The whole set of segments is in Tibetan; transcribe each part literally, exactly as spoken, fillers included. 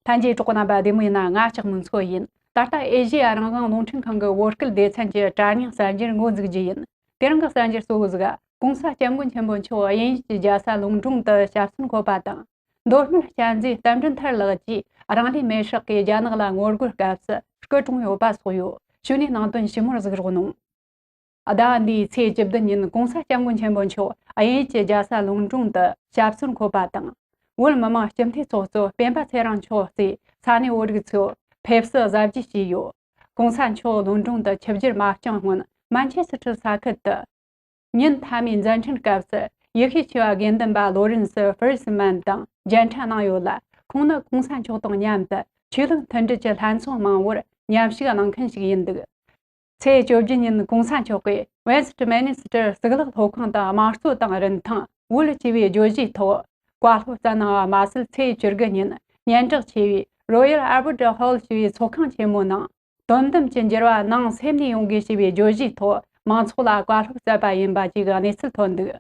ལྷན་རྒྱས་གྲོགས་པོ་རྣམ་པ་བདེ་མོ་ཡིན་ན། ང་ལྕགས་མོ་མཚོ་ཡིན། ད་ལྟ་ཨེ་ཤེ་ཡ་རང་དབང་རླུང་འཕྲིན་ཁང་གི་བོད་སྐད་སྡེ་ཚན་གྱི་དྲ་བརྙན་གསར་འགྱུར་འགོ་འཛུགས་རྒྱུ་ཡིན། དེ་རིང་གི་གསར་འགྱུར་གཙོ་བོ་ཟིག་༸གོང་ས་༸སྐྱབས་མགོན་ཆེན་པོ་མཆོག་དབྱིན་ཡུལ་གྱི་རྒྱལ་ས་ལོན་ཀྲོང་དུ་ཞབས་སོར་འཁོད་པ་དང་། མདོ་སྨད་བསྟན་འཛིན་རྟ་མགྲིན་ཐར་ལགས་ཀྱིས་རང་ལུས་མེར་སྲེག་གིས་རྒྱ་ནག་ལ་ངོ་རྒོལ་སྐབས་སུ་སྐུ་གྲོངས་ཡོད་པ་སོགས་ཡོད། གཞུག་ནས་ནང་དོན་ཞིབ་མོར་གཟིགས་རོགས་གནང་། ཟླ་བ་འདིའི་ཚེས་བཅུ་བདུན་ཉིན་༸གོང་ས་༸སྐྱབས་མགོན་ཆེན་པོ་མཆོག་དབྱིན་ཡུལ་གྱི་རྒྱལ་ས་ལོན་ཀྲོང་དུ་ཞབས་སོར་འཁོད་པ་དང་། བོད་མི་མང་སྤྱི་འཐུས་ཚོགས་གཙོ་སྤེན་པ་ཚེ་རིང་མཆོག་བཅས་ས་གནས་བོད་རིགས་ཚོས་ཕེབས་བསུ་གཟབ་རྒྱས་བྱས་ཡོད། ༸གོང་ས་མཆོག་ལོན་ཀྲོང་དུ་ཆིབས་བསྒྱུར་མ་བསྐྱངས་སྔོན། མན་ཆེ་སི་ཁྲི་ས་ཁུལ་དུ་ཉིན་མཐའ་མའི་མཛད་འཕྲིན་སྐབས་སུ་ཡེ་ཤེས་ཆེ་བ་དགེ་འདུན་པ་ལོ་རན་སི་ཧྥེ་རི་སི་མན་དང་མཇལ་འཕྲད་གནང་ཡོད་ལ། ཁོང་ནི་༸གོང་ས་མཆོག་དང་མཉམ་དུ་ཆོས་ལུགས་མཐུན་སྒྲིལ་གྱི་ལྷན་ཚོགས་མང་བོར་མཉམ་ཞུགས་གནང་མཁན་ཞིག་ཡིན་འདུག། ཚེས་བཅུ་བཞི་ཉིན་༸གོང་ས་མཆོག་གིས་Westminster་གཙུག་ལག་སློབ་ཁང་དུ་དམངས་གཙོ་དང་རིན་ཐང་བོད་ཅེས་པའི་བརྗོད་གཞིའི་ཐོག་བཀའ་སློབ་སྩལ་གནང་བ་མ་ཟད། ཚེས་བཅུ་དགུ་ཉིན་སྙན་གྲགས་ཆེ་བའི་Royal Albert Hall་ཞེས་པའི་ཚོགས་ཁང་ཆེན་མོའི་ནང་དོན་དམ་གྱི་འགྱུར་བ་ནང་སེམས་ནས་ཡོང་དགོས་ཞེས་པའི་བརྗོད་གཞིའི་ཐོག་མང་ཚོགས་ལ་བཀའ་སློབ་སྩལ་པ་ཡིན་པ་བཅས་ཀྱི་གནས་ཚུལ་ཐོན་འདུག།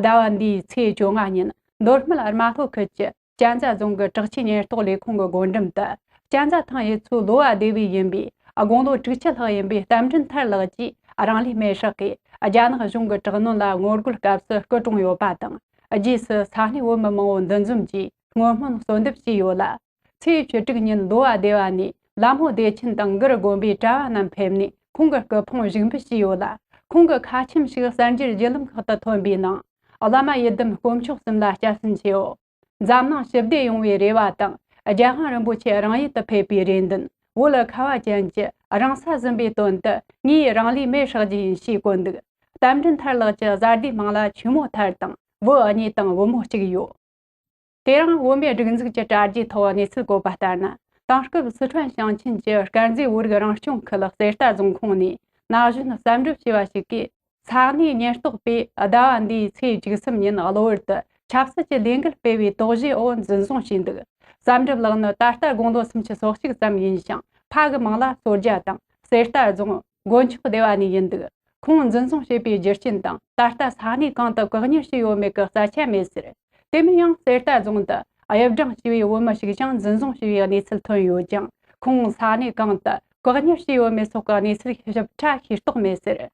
ཟླ་བ་འདིའི་ཚེས་བཅོ་ལྔ་ཉིན་མདོ་སྨད་རྨ་ལྷོ་ཁུལ་གྱི་གཅན་ཚ་རྫོང་གི་དྲག་ཆས་ཉེན་རྟོག་ལས་ཁུངས་ཀྱི་སྒོ་འགྲམ་དུ་གཅན་ཚ་ཐང་ཡུལ་ཚོའི་ལོ་བ་སྡེ་བའི་ཡིན་པའི་དགུང་ལོ་དྲུག་ཅུ་ལྷག་ཡིན་པའི་རྟ་མགྲིན་ཐར་ལགས་ཀྱིས་རང་ལུས་མེར་སྲེག་གིས་རྒྱ་ནག་གཞུང་གི་དྲག་གནོན་ལ་ངོ་རྒོལ་སྐབས་སུ་སྐུ་གྲོངས་ཡོད་པ་དང་། རྗེས་སུ་ས་གནས་བོད་མི་མང་བོ་འདུ་འཛོམས་ཀྱིས་སྔོན་སྨོན་གསོལ་འདེབས་བྱས་ཡོད་ལ། ཚེས་བཅུ་དྲུག་ཉིན་ལོ་བ་སྡེ་བ་ནས་ལ་མོ་བདེ་ཆེན་དང་གུར་དགོན་པའི་གྲྭ་བ་རྣམས་ཕེབས་ནས་ཁོང་གི་སྐུ་ཕུང་བཞུགས་འབུལ་བྱས་ཡོད་ལ། ཁོང་གི་ཁ་ཆེམས་ཤིག་གསར་འགྱུར་བརྒྱུད་ལམ་ཁག་ཏུ་ཐོན་པའི་ནང་། བླ་མ་ཡི་དམ་དཀོན་མཆོག་གསུམ་ལ་སྐྱབས་སུ་མཆིའོ། འཛམ་གླིང་ཞི་བདེ་ཡོང་བའི་རེ་བ་དང་། རྒྱལ་དབང་རིན་པོ་ཆེ་རང་ཡུལ་དུ་ཕེབས་པའི་རེ་འདུན། བོད་ལ་ཁ་བ་ཅན་གྱི་རང་ས་ཟིན་པའི་དོན་དུ་ངས་རང་ལུས་མེར་སྲེག་རྒྱུ་ཡིན་ཞེས་བཀོད་འདུག། རྟ་མགྲིན་ཐར་ལགས་ཀྱི་བཟའ་ཟླའི་མིང་ལ་ཆོས་མོ་ཐར་དང་། བུ་གཉིས་དང་བུ་མོ་གཅིག་ཡོད། དེ་རིང་བོད་མིའི་སྒྲིག་འཛུགས་ཀྱི་དྲ་རྒྱའི་ཐོག་གནས་ཚུལ་བཀོད་པ་ལྟར་ན། དེང་སྐབས་སི་ཁྲོན་ཞིང་ཆེན་གྱི་དཀར་མཛེས་བོད་རིགས་རང་སྐྱོང་ཁུལ་གསེར་རྟ་རྫོང་ཁོངས་ནས་ན་གཞོན་གསར་འགྲོས་ཞེས་པ་ཞིག་གིས། ས་གནས་ཉེན་རྟོག་པས་ཟླ་བ་འདིའི་ཚེས་བཅུ་གསུམ་ཉིན་གློ་བུར་དུ་ཆབ་སྲིད་ཀྱི་ལས་འགུལ་སྤེལ་བའི་དོགས་གཞིའི་འོག་འཛིན་བཟུང་བྱས་འདུག། གསར་འགྲོས་ལགས་ནི་ད་ལྟ་དགུང་ལོ་སུམ་ཅུ་སོ་གཅིག་ཙམ་ཡིན་ཞིང་། ཕ་གི་མིང་ལ་བསོད་རྒྱལ་དང་། གསེར་རྟ་རྫོང་མགོན་ཆོག་སྡེ་བ་ནས་ཡིན་འདུག། ཁོང་འཛིན་བཟུང་བྱས་པའི་རྒྱུ་རྐྱེན་དང་། ད་ལྟ་ས་གནས་གང་དུ་བཀག་ཉར་བྱས་ཡོད་མེད་ཀྱི་གསལ་ཆ་མེད་ཟེར། དེ་མིན་ཡང་གསེར་རྟ་རྫོང་དུ་གཡུ་སྦྲང་ཞེས་པའི་བོད་མི་ཞིག་ཀྱང་འཛིན་བཟུང་བྱས་པའི་གནས་ཚུལ་ཐོན་ཡོད་ཀྱང་། ཁོང་ས་གནས་གང་དུ་བཀག་ཉར་བྱས་ཡོད་མེད་སོགས་ཀྱི་གནས་ཚུལ་ཞིབ་ཕྲ་ཤེས་རྟོགས་མེད་ཟེར།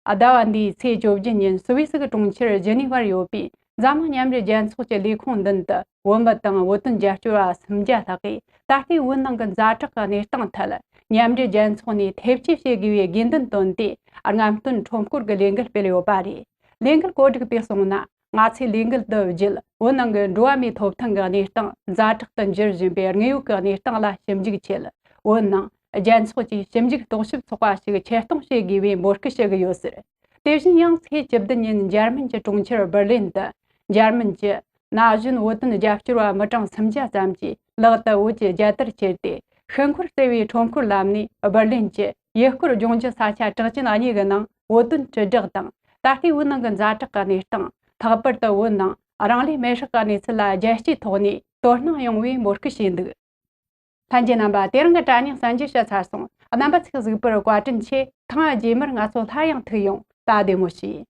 ཟླ་བ་འདིའི་ཚེས་བཅོ་བརྒྱད་ཉིན་སུད་སི་གི་གྲོང་ཁྱེར་ཇི་ནི་ཝར་ཡོད་པའི་འཛམ་གླིང་མཉམ་འབྲེལ་རྒྱལ་ཚོགས་ཀྱི་ལས་ཁུངས་མདུན་དུ་བོད་མི་དང་བོད་དོན་རྒྱབ་སྐྱོར་བ་སུམ་བརྒྱ་ལྷག་གིས། ད་ལྟའི་བོད་ནང་གི་ཛ་དྲག་གི་གནས་སྟངས་ཐད་མཉམ་འབྲེལ་རྒྱལ་ཚོགས་ནས་ཐེ་བྱུས་བྱེད་དགོས་པའི་དགོས་འདུན་བཏོན་ཏེ། རྔམ་སྟོན་ཁྲོམ་སྐོར་གྱི་ལས་འགུལ་སྤེལ་ཡོད་པ་རེད། ལས་འགུལ་གོ་སྒྲིག་པས་གསུངས་ན། ང་ཚོས་ལས་འགུལ་འདི་བརྒྱུད་བོད་ནང་གི་འགྲོ་བ་མིའི་ཐོབ་ཐང་གི་གནས་སྟངས་ཛ་དྲག་ཏུ་འགྱུར་བཞིན་པའི་དངོས་ཡོད་ཀྱི་གནས་སྟངས་ལ་ཞིབ་འཇུག་ཆེད། བོད་ནང་རྒྱལ་ཚོགས་ཀྱི་ཞིབ་འཇུག་རྟོག་ཞིབ་ཚོགས་པ་ཞིག་ཆེད་གཏོང་བྱེད་དགོས་པའི་འབོད་སྐུལ་ཞུ་གི་ཡོད་ཟེར། དེ་བཞིན་ཡང་ཚེས་བཅུ་བདུན་ཉིན་འཇར་མན་གྱི་གྲོང་ཁྱེར་འབར་ལིན་དུ། འཇར་མན་གྱི་ན་གཞོན་བོད་དོན་རྒྱབ་སྐྱོར་བ་མི་གྲངས་སུམ་བརྒྱ་ཙམ་གྱིས་ལག་ཏུ་བོད་ཀྱི་རྒྱལ་དར་ཁྱེར་ཏེ། ཤི་འཁོར་རྩེ་བའི་ཁྲོམ་སྐོར་ལམ་ནས་འབར་ལིན་གྱི་ཡུལ་སྐོར་ལྗོངས་རྒྱུ་ས་ཆ་གྲགས་ཅན་གཉིས་ཀྱི་ནང་བོད་དོན་དྲིལ་བསྒྲགས་དང་། ད་ལྟའི་བོད་ནང་གི་ཛ་དྲག་གི་གནས་སྟངས། ལྷག་པར་དུ་བོད་ནང་རང་ལུས་མེར་སྲེག་གི་གནས་ཚུལ་ལ་རྒྱལ་སྤྱིའི་ཐོག་ནས་དོ་སྣང་ཡོང་བའི་འབོད་སྐུལ་བྱས་འདུག། ལྷན་རྒྱས་རྣམ་པ། དེ་རིང་གི་དྲ་བརྙན་གསར་འགྱུར་བཤད་ཚར་སོང་། རྣམ་པ་ཚོས་གཟིགས་པར་བཀའ་དྲིན་ཆེ། ཐེངས་རྗེས་མར་ང་ཚོ་སླར་ཡང་ཐུག་ཡོང་། ད་བདེ་མོ་བྱོས།